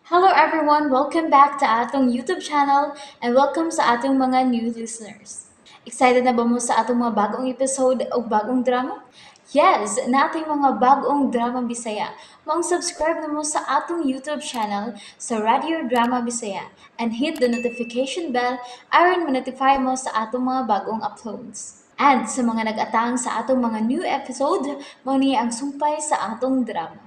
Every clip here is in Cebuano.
Hello everyone! Welcome back to atong YouTube channel and welcome sa atong mga new listeners. Excited na ba mo sa atong mga bagong episode o bagong drama? Yes! Naa tay mga bagong drama Bisaya. Maong subscribe na mo sa atong YouTube channel sa Radio Drama Bisaya and hit the notification bell aron ma-notify mo sa atong mga bagong uploads. And sa mga nag-atang sa atong mga new episode, mao ni ang sumpay sa atong drama.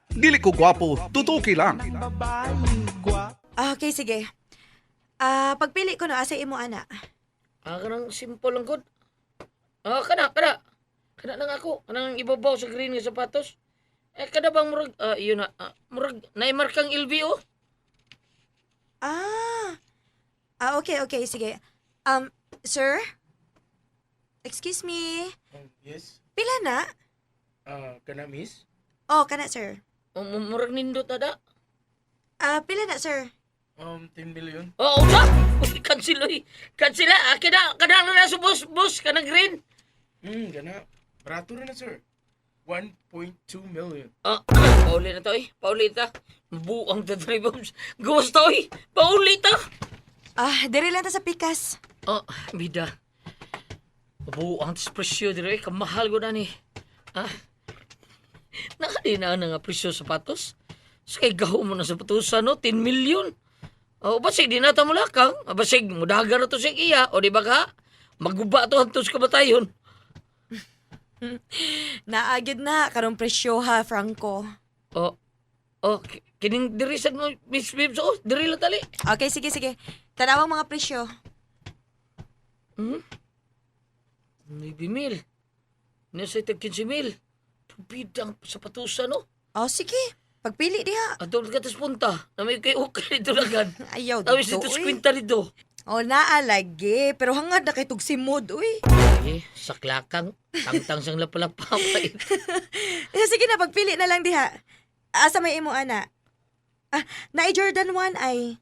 Dili ko gwapo, tutuki lang. Ah, okay, sige. Ah, pagpili ko no, asa imo ana? Ah, kanang simple lang gud. Ah, kana, kana. Kana lang ako. Kanang ibabaw sa green nga sapatos. Eh, kada bang murag, ah, yun na, ah, murag, naimarkang LV oh. Ah. Ah, okay, okay, sige. Sir? Excuse me. Yes. Pila na? Ah, kana, miss? Oh, kana, sir. Oh, murag nindot ada. Ah, pila na, sir? 10 million. Oh, unsa? Uy, cancel oy. Cancel ah. Kana, kana na sa bus, bus, kanang green. Kana. Barato na na, sir. 1.2 million. Ah, pauli na to eh. Pauli ta. Buang ta dre, boss. Gawas ta oy. Pauli ta. Ah, diri lang ta sa pikas. Oh, bida. Buang tas presyo dire, kamahal ko na ni. Ah. Nakadi na nga presyo sa sapatos. Sa kay gaho mo na sapatusan no, 10 million. O basig di na ta mo lakang, basig mudagan na to sa iya, o di ba ka? Maguba to hantos kamatayon. Naagid na karong presyo ha, Franco. O, o kining diri sad mo, Miss Bibs, oh, diri lang tali. Okay, sige, sige. Tanawang mga presyo. 9 mil. Nasa itag 15 mil. Bidang sapatusan no. Oh, sige. Pagpili diha. Ato ka tas punta. Na may kay okay dito lagan. Ayaw Tapos dito, dito sa uy. kwinta dito. Oh, naalagi. Pero hangad na kay tugsimod, uy. Eh, saklakang. Tangtang siyang lapalapa. Eh, sige na, pagpili na lang diha. Asa may imo ana? Ah, na Jordan 1 ay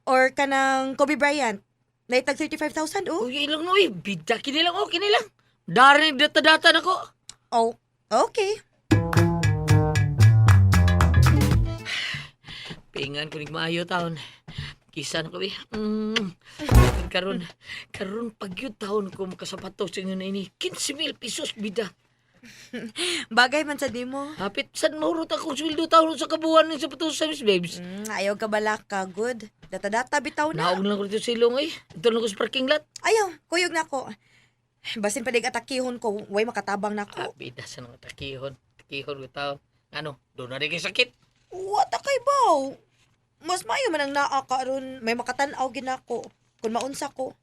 or kanang Kobe Bryant. Naitag 35,000 oh. Uy, ilang no eh. Bida, kinilang oh, kinilang. Dari data-data na ko. Oh, okay. Pingan ko maayo taon. Kisa na ko eh. Karon, karon pagyud taon ko makasapatos sa inyo na ini. 15 mil pesos bida. Bagay man sa nimo. Hapit, san mahurot akong sweldo taon sa kabuuan ng sapatos sa Miss Babes? Ayaw ka balaka, good. Data-data bitaw na. Naog na lang ko dito sa ilong eh. Ito lang ko sa parking lot. Ayaw, kuyog na ko. Basin pa dig atakihon ko, way makatabang na Ah, ko. bida sa nang takihon. Takihon ko taon. Ano, doon na rin kay sakit. What kay baw? Mas maayo man ang naa ka aron may makatan-aw ginako kun maunsa ko.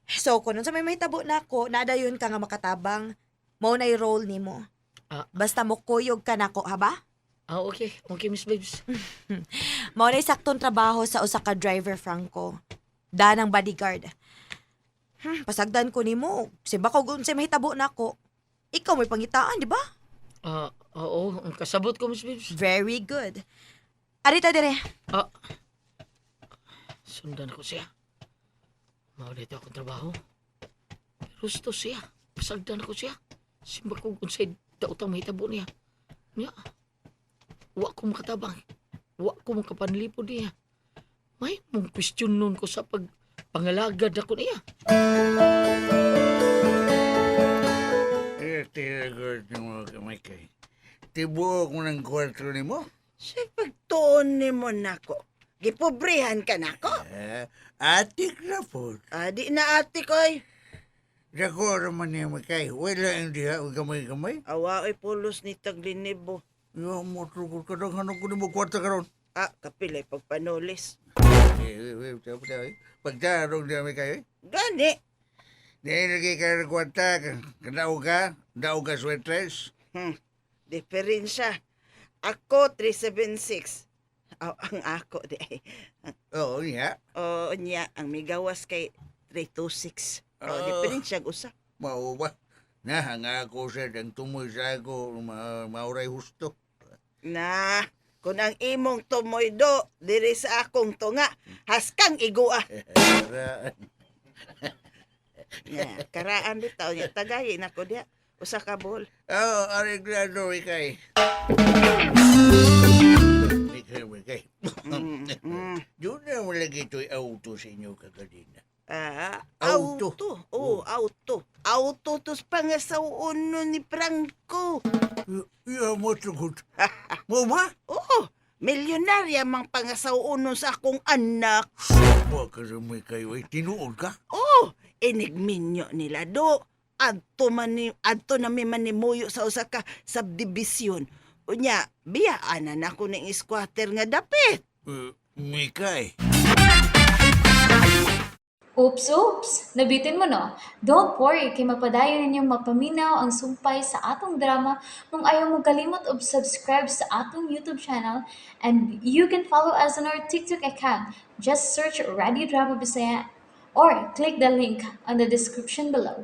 So kun unsa may mahitabo nako, naadayon ka nga makatabang. Mao nay role nimo. Ah. Basta mo kuyog ka nako, ha ba? Ah, okay. Okay, Miss Babes. Mao nay saktong trabaho sa usa ka driver, Franco. Danang bodyguard. Pasagdan ko nimo, si baka og unsay mahitabo nako. Ikaw may pangitaan, di ba? Ah, oo. Ang kasabot ko, Miss Babes. Very good. Arita dire. Ah, sundan ko siya. Mao dito akong trabaho. Pero gusto siya. Pasagdan ko siya. Simba ko kung sa'y daotang mahitabo niya. Niya, wa ko makatabang. Wa ko makapanlipod niya. May mong question nun ko sa pag pangalagad ako niya. Eh, tinagod ni mo kamay kay. Tibuok mo ng kwarto ni mo? Sa pagtuon nimo nako. Gipobrihan ka nako. Eh, atik na po. Ah, di na ate koy. Dako naman niya makay. Wala ang diha o gamay-gamay. Awa oy pulos ni taglinebo. Yo mo trugod ka dong hanong kunin mo kwarta karon. Ah, kapilay pagpanulis. Eh, eh, eh, eh, eh. Pagtarong niya makay. Eh. Gani. Di lagi ka ng kwarta. Kadaog ka. Daog ka sweatres. Diferensya. Ako 376. Aw, ang ako di ay. Oo, niya. O niya ang migawas kay 326. O Ah. diferensya usa. Mao ba? Nahanga ako sa ang tumoy sa ako. Mauray husto. Na, kung ang imong tumoy do diri sa akong tunga, haskang igua. Ra- Nya, karaan bitaw niya tagayi nako diha. Usa ka bol. Oo, areglado ikay. Ikay, ikay. gito'y auto sa inyo kagalina? Ah, Auto. auto. Oh, auto. Auto tos pangasawon ni Franco. Iya mo tungkol. Mo ba? Oo, milyonarya mang pangasawon sa akong anak. Baka may kayo ay tinuod ka? Oh, enigminyo nila do. Adto man ni adto na mi manimuyo sa usa ka subdivision. Unya, biyaan na nako ning squatter nga dapit. Mikay. Oops, oops! Nabitin mo no? Don't worry, kay mapadayon ninyong mapaminaw ang sumpay sa atong drama kung ayaw mo kalimot og subscribe sa atong YouTube channel, and you can follow us on our TikTok account. Just search Radio Drama Bisaya or click the link on the description below.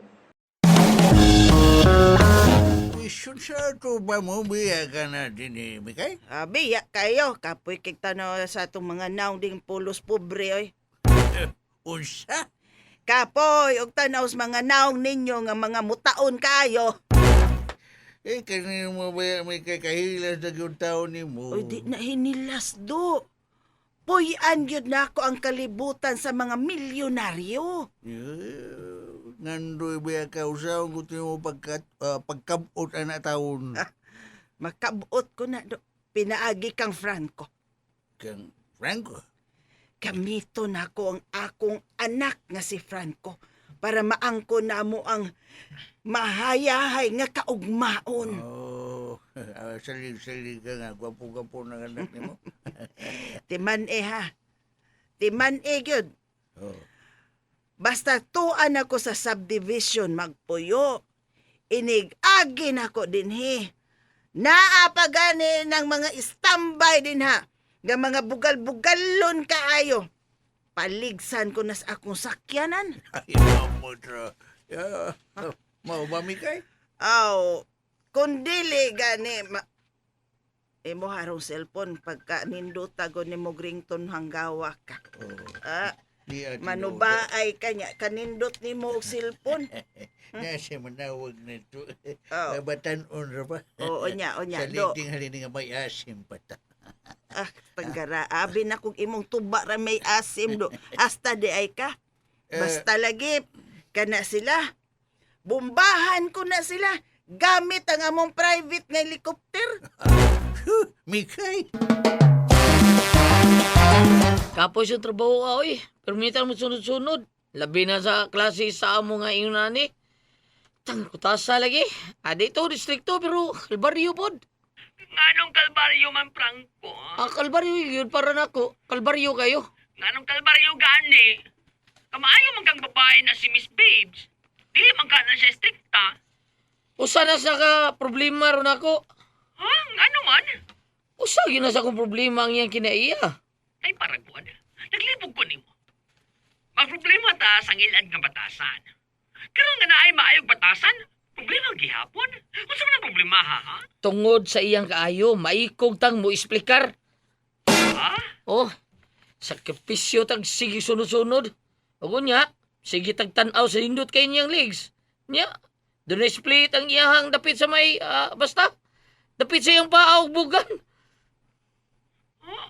Question sa ato ba mo biya ka na din eh, Mikay? Ah, biya kayo kapoy kig tanaw sa atong mga naong ding pulos pobre oy. Unsa? Kapoy og tanaw sa mga naong ninyo nga mga mutaon kayo. Eh, kanino mo ba may kakahilas na yung tao ni mo? Oy, di na hinilas do. Puy-an gyud nako ang kalibutan sa mga milyonaryo. Yeah, ngandoy ba ka usaw kung mo pagkat, pagkabot ang taon? Makabuot ko na do. Pinaagi kang Franco. Kang Franco? Gamito nako ang akong anak nga si Franco para maangko namo ang mahayahay nga kaugmaon. Oh, salig-salig ka nga. Gwapo-gwapo ng anak ni mo. Timan eh ha. Timan eh gyud. Oh. Basta tuan ako sa subdivision magpuyo. Inig-agi nako dinhi. Naa pa gani ng mga standby din ha. Nga mga bugal-bugalon kaayo. Paligsan ko na sa akong sakyanan. Ay, mo tra. Yeah. Mao ba, Mikay? Aw, kung dili gani ma imo harong cellphone pagka nindota go nimo ringtone hanggawa ka. Oh, Ah, di atin manubaay kanya kanindot nimo og cellphone. Nasa manawag na ito. Oh. Batan-on ra ba? Oo nya, o nya, Sa do. liting halin nga may asim pa ta. Ah, tanggara abi na kung imong tuba ra may asim do. Hasta di ay ka. Basta lagi kana sila. Bombahan ko na sila gamit ang among private nga helicopter. Mikay! Kapoy sa trabaho ka, oy. Permitan mo sunod-sunod. Labi na sa klase sa amo nga ingon nani. Tang kutasa lagi. Adi to distrikto pero kalbaryo pod. Nganong kalbaryo man, Franco? Ah, kalbaryo yun para nako. Kalbaryo kayo. Nganong kalbaryo gani? Kamaayo man kang babae na si Miss Babes. Dili man ka na siya strikta. Usa na sa ka problema ron ako. Ha? Ngano man? Usa gyud na sa akong problema ang iyang kinaiya. Ay paraguan. Naglibog ko nimo. Magproblema ta sa ngilad nga batasan. Karon nga naay maayog batasan, problema gihapon. Unsa man ang problema ha? Ha? Tungod sa iyang kaayo, maikog tang mo isplikar. Ha? Oh, sakripisyo tag sige sunod-sunod. Ug unya, sige tag tan-aw sa hindot kay niyang legs. Nya, doon split ang iyahang dapit sa may basta. Dapit sa iyang paa ug bugan. Oh,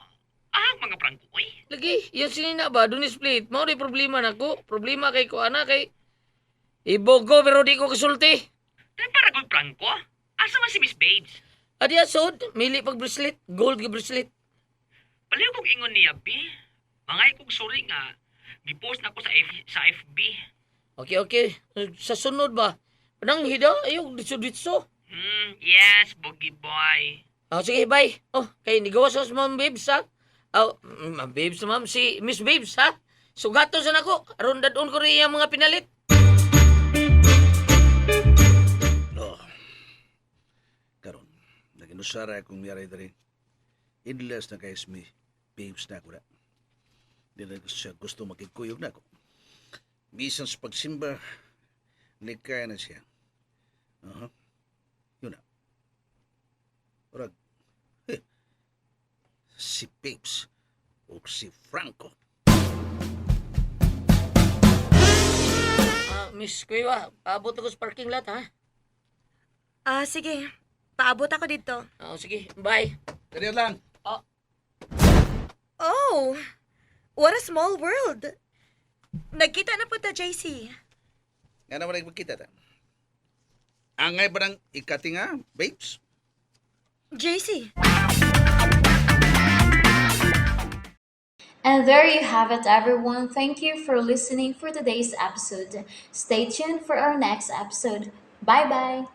ah, mga prangko oy. Lagi, yung sinina ba, doon split. Mao rin problema nako. Problema kay ko ana kay Ibogo pero di ko kasulti. Tay para kog prangko. Asa man si Miss Babes? Adi asod, mili pag bracelet, gold ga bracelet. Paliw kog ingon niya, B. Mangay kog sorry nga. Gipost na ko sa sa FB. Okay, okay. Sa sunod ba? Nang hida, ayaw, ditso-ditso. Yes, boogie boy. Oh, sige, bye. Oh, kay nigawas sa Ma'am Babes, ha? Oh, Ma'am Babes, ma'am. Si Miss Babes, ha? Sugato sa nako. Aron dadon ko rin iyang mga pinalit. Oh. Karon, naginusara akong miyaray diri. Endless na kay mi babes na ako na. Di na ko siya gusto makikuyog na ako. Bisan sa pagsimba, likay na siya. Aha. Yun na. Urag, eh, si Babes o si Franco. Ah, Miss Kuya, paabot ako sa parking lot, ha? Ah, sige. Paabot ako dito. Oh, sige, bye. Kaya lang. Oh! What a small world. Nagkita na po ta, JC. Nga naman ay magkita ta. Angay ba ng ikatinga, babes? JC. And there you have it, everyone. Thank you for listening for today's episode. Stay tuned for our next episode. Bye bye.